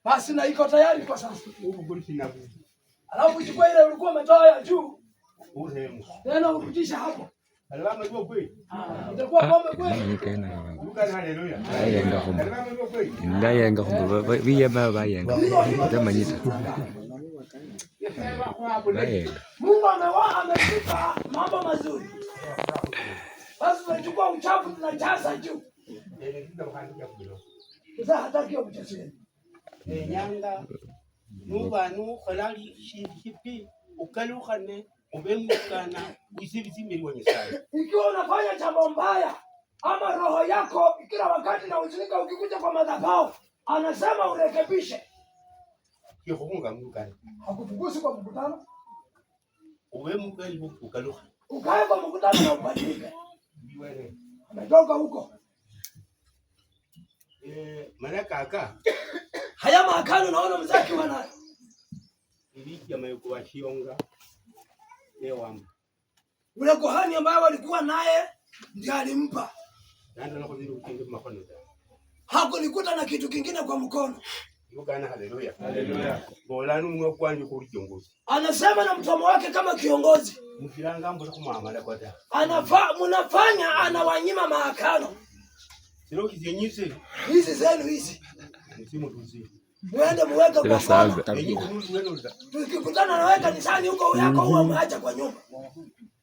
Basi na iko tayari kwa sasa. Alafu uchukue ile ulikuwa umetoa ya juu tena urudishe hapo. Itakuwa pombe kweli? Bayenga khumba ndayenga khumba biyema bayenga tamanyisa bayenga. Mungu ametupa mambo mazuri. Basi tunachukua uchafu tunajaza juu. Sasa hataki hiyo mchezo yenu. Enyanga nuba nukhola shindu shipi ukalukhane ube mukana wise imbeli wa Nyasaye. Ikiwa unafanya jambo mbaya ama roho yako kila wakati na uzunika, ukikuja kwa madhabahu anasema urekebishe. Kikhukhunga mukana Hakufukuzi kwa mkutano, ube mukali ukalukha ukae kwa mkutano na ubadilike. Ametoka huko. Malaka aka Haya maakano naona mzaki wanayo. ibiki amayoko washionga newamba Ule kuhani ambaye walikuwa naye ndiye alimpa. nandala khubira bukingi mumakhono ta. Hakulikuta na kitu kingine kwa mkono. Ugana haleluya. Haleluya. Bolani mwe kwanje kuli kiongozi. Anasema na mtomo wake kama kiongozi. Mufilanga mbula khumuamala kwa ta. Mnafanya anawanyima maakano. Silo kizenyise Hizi zenu hizi. musimu tuzi. Muende muweke kwa kona. Enyi kuruzi wenu za. Tukikutana na wewe kanisani huko yako huwa mwacha kwa nyumba.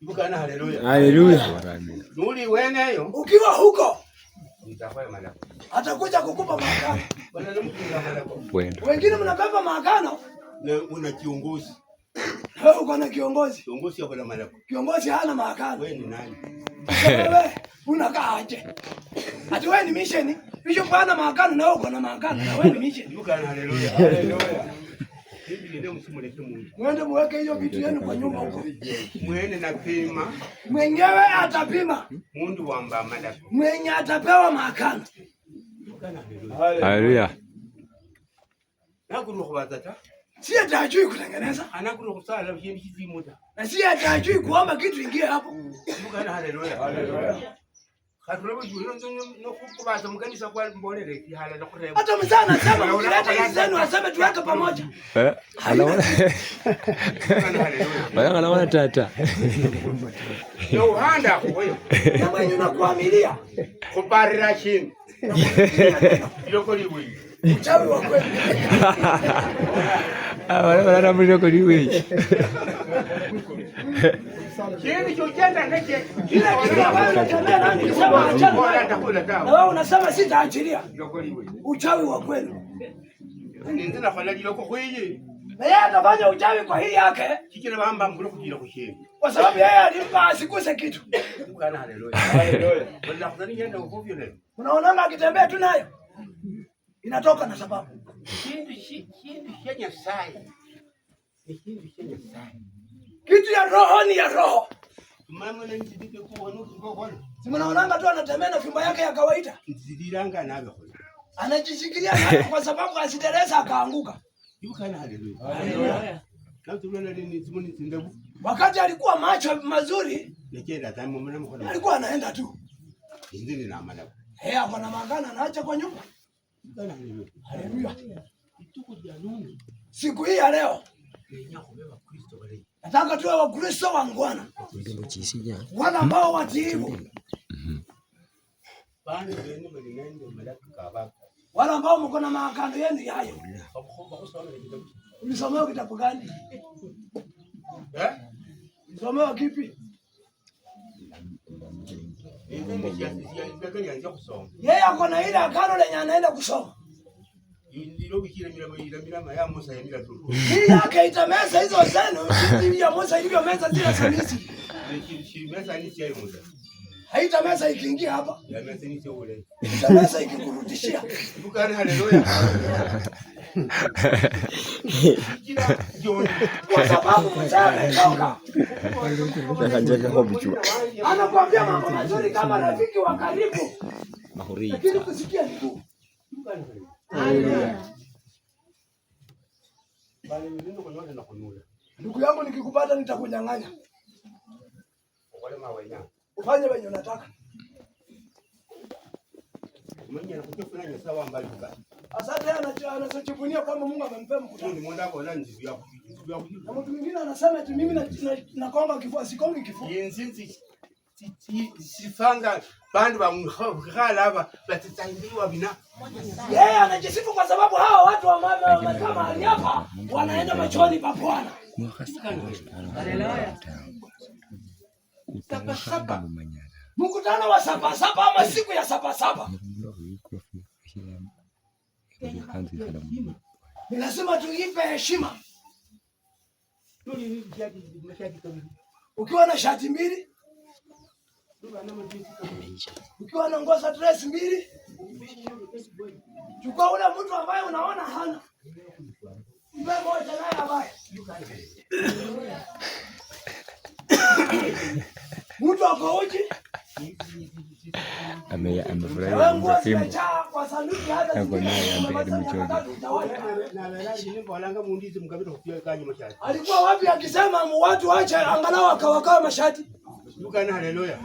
Ugana haleluya. Haleluya. Nuli weneyo Ukiwa huko nitakhwa malako. atakuja kukupa maagano. Bana namukinga malako. Wengine mnabeba maagano, Ne una kiongozi. wewe uko na kiongozi. Kiongozi yakola malako. Kiongozi hana maagano. Wewe ni nani? Wewe unakaa aje? Ati wewe ni mission, bishop hana maagano na wewe uko na maagano na wewe ni mission. Ugana haleluya. Haleluya. Bibi ndio msimuleke Mungu. Mwende muweke hiyo vitu yenu kwa nyumba huko. Mwene napima Mwenyewe atapima, mundu wamba malako. mwenye atapewa maagano. Ugana haleluya. Haleluya. Nakuru khubaza ta. Si ati hajui kutengeneza Anakuru khusala shindu shizimu ta. na si ati hajui kuomba kitu ingie hapo. Ugana haleluya. Haleluya. Hata mzee anasema mkileta hizi zenu aseme tuweke pamoja. Anaona anaona tata. Nouhanda khuyo Na mwenye unakuamilia khuparira shindu iloko liweyi uchawi wa kweli. Wala muliloko liweyi. shindu shochenda neche Kile kitu ambayo unatembea nani ukisema achana nayo. Na wewe unasema sitaachilia. Iloko liweyi Uchawi wa kweli. ninze nakhola liloko khwiyi Na yeye atafanya uchawi kwa hii yake shichila bamba mbule khutila khushindu kwa sababu yeye alimpa asiguse kitu. Ugana haleluya. Wala khuzani khufyo leo. Unaonanga akitembea tu nayo inatoka na sababu. Shindu shindu sha Nyasaye ni shindu sha Nyasaye. Kitu ya roho ni ya roho. Mama nzidike kuona ukikokona. Si mnaonanga tu anatembea na fimbo yake ya kawaida, Nzidilanga nabe khola. anajishikilia nayo kwa sababu asiteleza akaanguka. Ugana haleluya. Haleluya. Natulona ni tsimoni tsindabu. Wakati alikuwa macho mazuri, Nechera tamu mwana mkhono. alikuwa anaenda tu Indini na malako. eh, ako na maagano anaacha kwa nyumba. Ugana haleluya. Haleluya! Ituku lya nunu Siku hii ya leo yenya khube Kristo bali. nataka tuwe Wakristo wangwana, wale ambao watiifu, Bana bene bali nende malako kabaka. wale ambao mko na maagano yenu yayo. Bakhomba khusoma kitabu. Ulisomewa kitabu gani? Eh? Ulisomewa kipi? Nende siya khusoma. Yeye ako na ile agano lenye anaenda kusoma. Ilobikile milamo ilamilama ya Musa yamila tu. Hii yake itameza hizo zenu, jinsi ya Musa ilivyomeza zile za Misri. Mesa ni cha Musa. Haitameza ikiingia hapa, Ya mesa ni cha ule. itameza ikikurudishia. Bukana haleluya. Kila jioni. Kwa sababu mzee ametoka. Anakuambia mambo mazuri kama rafiki wa karibu, lakini kusikia ni ngumu. Bali mzindo kunyola na kunula. Ndugu yangu, nikikupata nitakunyang'anya, Ukole mawenya. ufanye venye unataka. Umenya na kutofuna nyasaye wambali buka. Asante, yeye anachojivunia kwamba Mungu amempea mkutano. Undi mundu abola nzibu yakuzibu yakuzibu. Na mtu mwingine anasema eti mimi nakonga kifua, sikongi kifua. Inzi sifanga bandu bamukhala aba batsitsa bina. Yeye anajisifu kwa sababu hawa watu wa wamekaa mahali hapa wanaenda machoni pa Bwana. Saba mumanyala Mkutano wa saba saba ama siku ya saba saba, ni lazima tuipe heshima. Ukiwa na shati mbili, ukiwa na nguo za dress mbili, chukua ule mtu ambaye unaona hana, mpe moja naye avae. Mtu ako uchi, amefurahia wewe nguo fimbo zimejaa kwa sanduku, hata Ako zingine naye ambaye umemaliza miaka alimchoka. tatu hujawahi. Nimbolanga mundu izi mukabira khupya kanyuma shati. Alikuwa wapi akisema watu wache angalau akawakawa mashati? Lukana haleluya.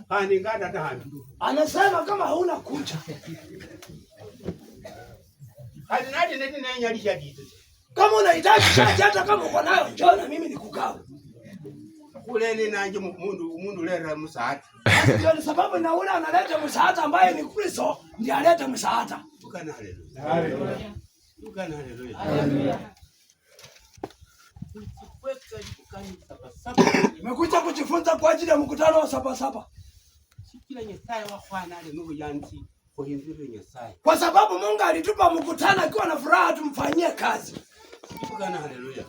Khandi ngada ta hambi. Anasema kama hauna kucha, Khandi nali neti nenyali shati izi. kama unahitaji shati, hata kama uko nayo njoo na mimi nikugawe. Khulele nanje mundu ulera musaati. Basi ndio ni sababu na ule analeta msaada ambaye ni Kristo ndiye alete msaada. Lukana haleluya. Lukana haleluya. Nimekuja kujifunza kwa ajili ya mkutano wa saba saba, Sikila Nyasaye wakhwana ali nobuyanzi khuhinzirire Nyasaye. kwa sababu Mungu alitupa mkutano akiwa na furaha tumfanyie kazi. Lukana haleluya.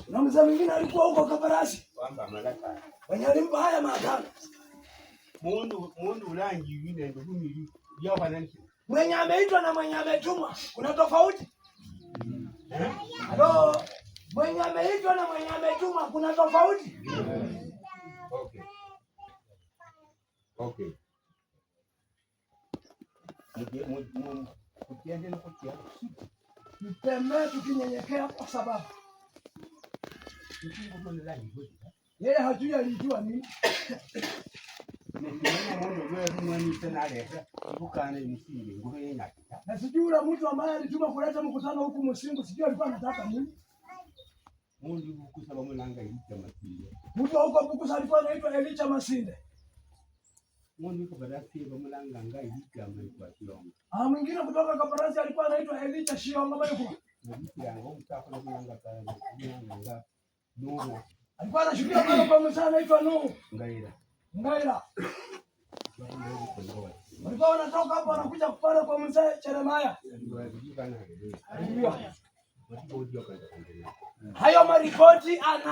Na mzee mwingine alikuwa huko Kabarasi, Wamba malaka. wenye alimpa haya maagano, Mundu ulangiwi nende bumili byakwanani. mwenye ameitwa na mwenye ametumwa kuna tofauti. Halo, mwenye ameitwa na mwenye ametumwa kuna tofauti. Okay. Okay. Mugende nokhutya. Tutembee tukinyenyekea, kwa sababu yeye hajui alijua nini. Mundu lwerumwanise naleta ibukana imusinge ingubo yenyakita. Na sijui yule mtu ambaye alituma kuleta mkutano huku Musingu, sijui alikuwa anataka nini. Mundu bukusa bamulanga Elija Masinde. Mtu wa huko Bukusa alikuwa anaitwa Elija Masinde. Mundu kabarasi bamulanganga Elija Maikwa Shilongo. Ah, mwingine kutoka Kabarasi alikuwa anaitwa Elija Shiongo Maikwa. Nabikiranga omusakho bamulanga bamulanganga Nuhu Alikuwa anashukia pale kwa mzee anaitwa Nuhu Ngaira. Ngaira. Walikuwa wanatoka hapo wanakuja pale kwa mzee Jeremaya. Hayo maripoti ana